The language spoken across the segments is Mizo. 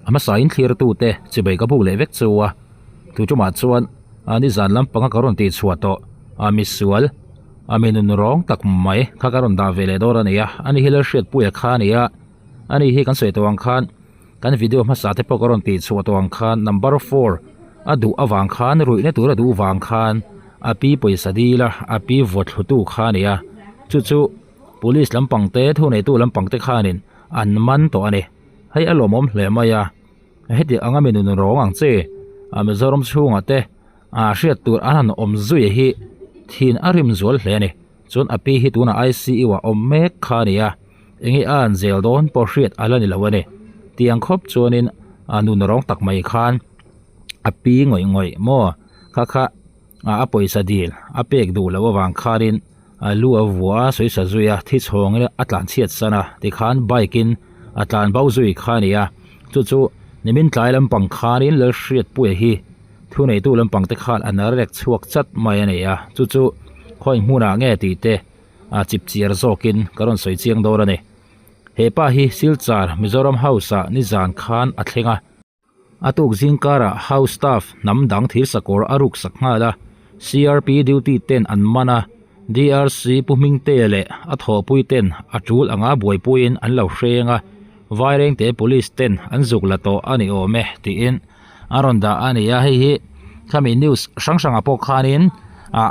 A hmasain thlirtute chibai ka buk leh vek chu a, tu tumah chuan a nizan lampanga ka rawn tihchhuah tawh a misual a mi nun rawng tak mai kha ka rawn dah ve leh dawn a ni a, ani hi Lalhriatpuia kha a ni a, ani hi kan sawi tawh ang khan kan video hmasa te pawh ka rawn tihchhuah tawh ang khan number four a duh avang khan ruihna tur a duh vang khan a pi pawisa dil a, a pi vawthlutu kha a ni a, chu chu police lampang te thuneitu lampang te khanin an man tawh a ni. Hei a lawmawm hle mai a, heti anga mi nun rawng ang che a Mizoram chhungah te ah hriat tur an han awm zui hi thin a rim zual hle a ni. Chuan a pi hi tunah ICU ah awm mek kha a ni a, enge a an zel dawn pawh hriat a la ni lo a ni. Tiang khawp chuanin a nun rawng tak mai khan a pi ngawih ngawih maw kha kha a pawisa dil a pek duh loh avang khanin a lu a vua a sawi sa zui a thi chhawngin a tlan chhiat san a tikhan bike in a tlan bo zui kha a ni a chu chu nimin tlai lampang khanin Lalhriatpuia hi thuneitu lampang te khan an rek chhuak chat mai a ni a chu chu khawi hmunah nge tih te a chip chiar zawkin ka rawn sawi chiang dawn a ni hepa hi Silchar Mizoram House ah nizan khan a thleng a. A tuk zing karah house staff hnam dang thir sakawr a ruk sak nghal a, CRP duty ten an man a, DRC Pu Hmingtea leh a thawhpui ten a tul anga buaipuiin an lo hreng a, Vairengte Police ten an zuk la tawh a ni awm e tiin a rawn dah a ni a, hei hi khami news hrang hrangah pawh khanin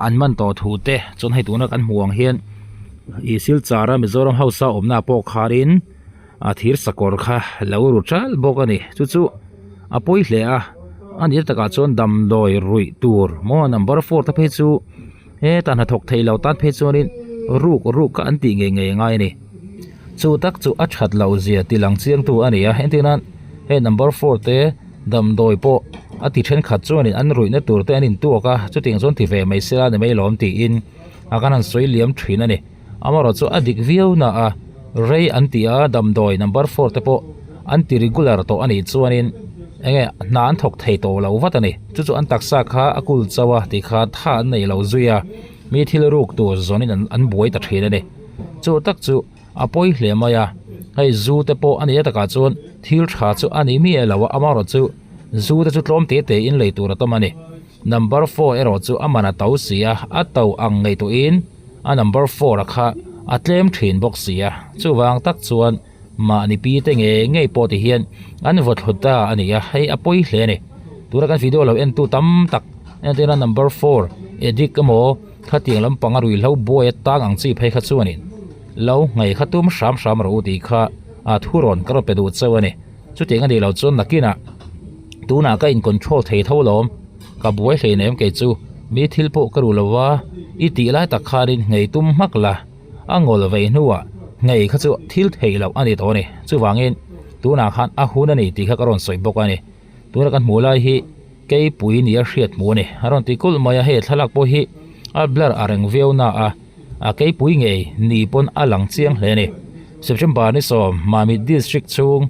an man tawh thu te chuan hei tuna kan hmuh ang hian ih Silchara Mizoram House a awmna pawh khanin a thir sakawr kha lo ru ṭal bawk a ni chu chu a pawi hle a a ni takah chuan damdawi ruih tur maw number four te phei chu heta hnathawk thei lo tan phei chuanin ruk ruk kha an tih ngei ngei a ngai a ni chu tak chu a that loh zia ti lang chiang tu a ni a entir nan hei number four te damdawi pawh a ti thenkhat chuanin an ruihna tur te an intuak a chutiang chuan ti ve mai sela ni mai lawm tiin a kan han sawi liam thin a ni. Amaherawh chu a dik viau na a, rei an ti a, damdawi number four te pawh an ti regular tawh a nih chuanin enge hna an thawk thei tawh lo vat a ni. Chu chu an taksa kha a kul chauh a tih kha tha an nei lo zui a, mi thil ruk tur zawnin an an buai ta thin a ni. Chu tak chu a pawi hle mai a, hei zu te pawh a nih takah chuan thil tha chu a ni miah lo a, amaherawh chu zu te chu tlawm te te in lei tur a tam a ni. Number four erawh chu a man a to si a, a to ang ngaihtuahin a number four a kha a tlem thin bawk si a, chuvang tak chuan mahni pi te ngei ngei pawh ti hian an vaw thlu ta a ni a, hei a pawi hle a ni. Tuna kan video lo entu tam tak entirna number four addict emaw khatiang lampanga ruihhlo buai atang ang chi phei kha chuanin lo ngaih kha tum hram hram rawh u tih kha a thurawn ka rawn pe duh chauh a ni. Chutiang a nih loh chuan nakinah tunah ka in control thei tho lawm, ka buai hleinem kei chu, mi thil pawh ka ruh lo va, i tih lai tak khanin nghei tum hmak la, a ngawl vei hnuah nghei kha chu thil theih loh a ni tawh a ni. Chuvangin tunah khan a hun a ni tih kha ka rawn sawi bawk a ni. Tuna kan hmuh lai hi keipui nia hriat hmuh a ni. A rawn ti kulh mai a, hei thlalak pawh hi a blur a reng viau na a. A keipui ngei ni pawn a lang chiang hle a ni. September ni sawm Mamit District chhung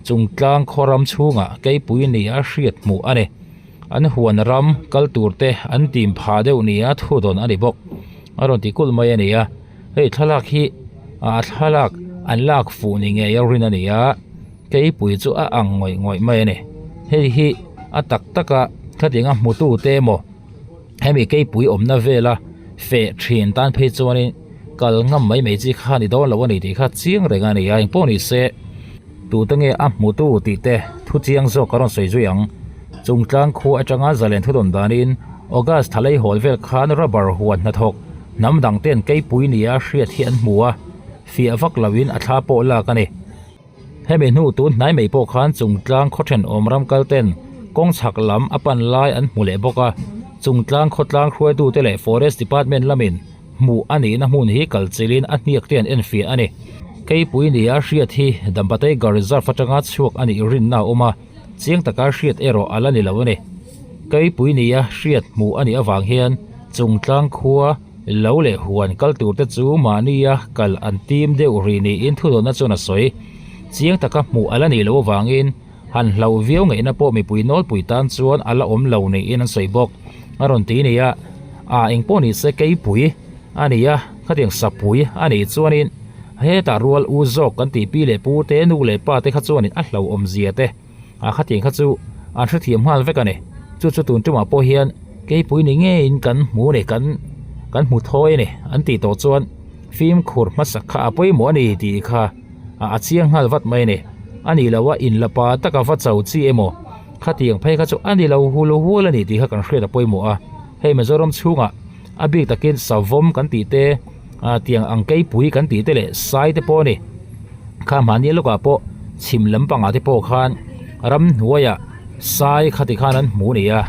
Chungtlang khawram chhungah keipui ni a hriat hmuh a ni. An huan ram kal tur te an tim phah deuh nia thu dawn a ni bawk. A rawn ti kulh mai a ni a, hei thlalak hi a thlalak an lak fuh ni ngei a rin a ni a, keipui chu a ang ngawih ngawih mai a ni. Hei hi a tak taka khatianga hmutu te emaw hemi keipui awmna vela feh thin tan phei chuanin kal ngam mai mai chi kha a ni dawn lo a ni tih kha chiang reng a ni a engpawh ni se tute nge a hmutu tih te thu chiang zawk ka rawn sawi zui ang chungtlang khua atanga zalen thu dawn danin August thalei hawl vel khan rubber huan hnathawk hnam dang ten keipui nia hriat hi an hmu a fiah vak loin a thla pawh lak a ni. Hemi hnu tun hnai mai pawh khan Chungtlang khawthen awm ram kal ten kawng chhak lam a pan lai an hmu leh bawk a, Chungtlang khawtlang hruaitute leh Forest Department lamin hmuh a nihna hmun hi kal chilhin a hniak te an enfiah a ni. Keipui nia hriat hi Dambateigarh Reserve atanga chhuak a nih rinna a awm a, chiang taka hriat erawh a la ni lo a ni. Keipui nia hriat hmuh a nih avang hian Chungtlang khua Lo leh huan kal tur te chu mahnia kal an tim deuh rih niin thudawnna chuan a sawi. Chiang taka hmuh a la nih loh avangin han hlauh viau ngaihna pawh mipui nawlpui tan chuan a la awm lo niin an sawi bawk. A rawn ti nia, a engpawh ni se keipui a ni a, khatiang sapui a nih chuanin hetah rual u zawk kan tih pi leh pu te nu leh pa te kha chuanin a hlauhawm zia te. A khatiang kha chu an hrethiam nghal vek a ni. Chu chu tun tumah pawh hian keipui ni ngeiin kan hmu a ni, kan kan hmu thawi a ni an tih tawh chuan fimkhur hmasak kha a pawimawh a ni tih kha a chiang nghal vat mai a ni. A nih loh a inla pa taka va cho chi emaw khatiang phei kha chu a ni lo hul hual a ni tih kha kan hriat a pawimawh a. Hei Mizoram chhungah a bik takin savawm kan tih te ah tiang ang keipui kan tih te leh sai te pawh a ni. Kha hmahni lawkah pawh chhim lampangah te pawh khan ramhnuaiah sai kha ti khan an hmu a ni a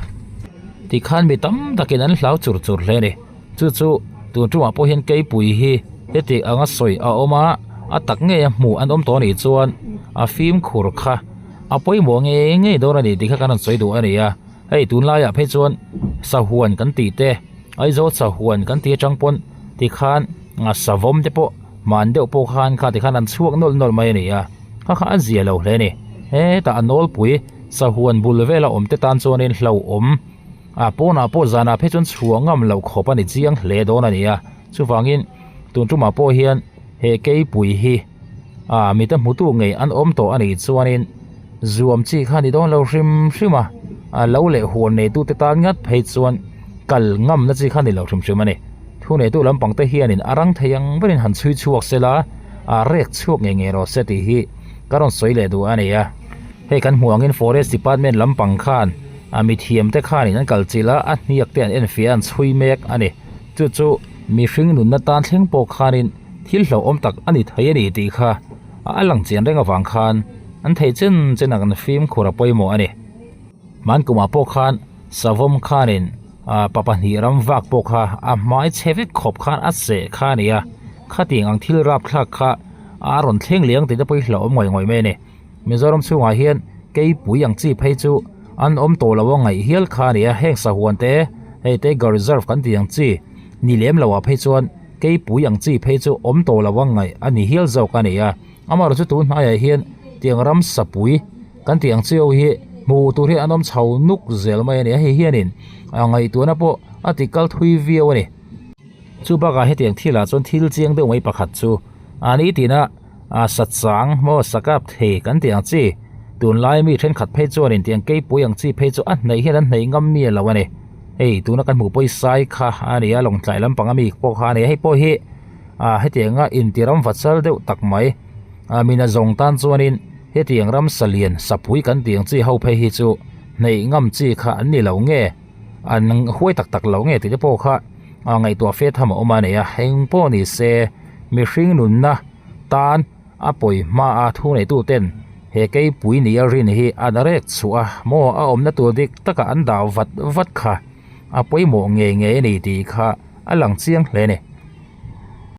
tikhan mi tam takin an hlau chur chur hle a ni chu chu tun tumah pawh hian keipui hi heti anga sawi a awm a a tak ngei a hmuh an awm tawh a nih chuan a fimkhur kha a pawimawh ngei ngei dawn a ni tih kha kan rawn sawi duh a ni a. Hei tunlaiah phei chuan sahuan kan tih te Aizawl sahuan kan tih atang pawn tikhan savawm te pawh hman deuh pawh khan kha tikhan an chhuak nawlh nawlh mai a ni a kha kha a zia lo hle a ni hetah a nawlpui sahuan bul vela awm te tan chuanin hlauhawm ah pawnah pawh zanah phei chuan chhuah ngam loh khawp a ni chiang hle dawn a ni a chuvangin tun tumah pawh hian he keipui hi. Ah mita hmutu ngei an awm tawh a nih chuanin zuam chi kha a ni dawn lo hrim hrim a, a lo leh huan neitute tan ngat phei chuan kal ngamna chi kha a ni lo hrim hrim a ni. Thu neitu lampang te hianin a rang thei ang berin han chhui chhuak se la, a rek chhuak ngei ngei rawh se tih hi ka rawn sawi leh duh a ni a. Hei kan hmuh angin Forest Department lampang khan a mithiam te khanin an kal chilh a, a hniak te an enfiah a an chhui mek a ni. Chu chu mihring nunna tan thleng pawh khanin Thil hlauhawm tak a ni thei a ni tih kha a lang chian reng avang khan an theih chen chen a kan fimkhur a pawimawh a ni. Hman kumah pawh khan savawm khanin pa pahnih ram vak pawh kha a hmai chhe vek khawp khan a seh kha a ni a, khatiang ang thil rapthlak kha a rawn thleng leh ang tih te pawh hi hlauhawm ngawih ngawih mai a ni. Mizoram chhungah hian keipui ang chi phei chu an awm tawh lo a ngaih hial kha a ni a, heng sahuan te hei tiger reserve kan tih ang chi ni lem loh ah phei chuan keipui ang chi phei chu awm tawh lo a ngaih a ni hial zawk a ni a, amaherawh chu tun hnaiah hian tiang ram sapui kan tih ang chi ho hi hmuh tur hi an awm chho nuk zel mai a ni a, hei hianin a ngaihtuahna pawh a ti kal thui viau a ni. Chu bakah hetiang thilah chuan thil chiang deuh mai pakhat chu a ni tina a sachang maw sakap thei kan tih ang chi tunlai mi thenkhat phei chuanin tiang keipui ang chi phei chu a hnaih hian an hnaih ngam miah lo a ni. Hei tuna kan hmuh pawh hi sai kha a ni a lawngtlai lampang ami pawh kha a ni a hei pawh hi ah hetianga intiram vachal deuh tak mai ah mina zawng tan chuanin hetiang ram salian sapui kan tih ang chi ho phei hi chu hnaih ngam chi kha an ni lo nge an huai tak tak lo nge tih te pawh kha ah ngaihtuah fe tham a awm a ni a eng pawh ni se mihring nunna tan. A pawi hma a thu neitu ten he keipui ni a rin hi an rek chhuah a maw a awmna tur dik taka an dah vat vat kha a pawimawh ngei ngei a ni tih kha a lang chiang hle a ni.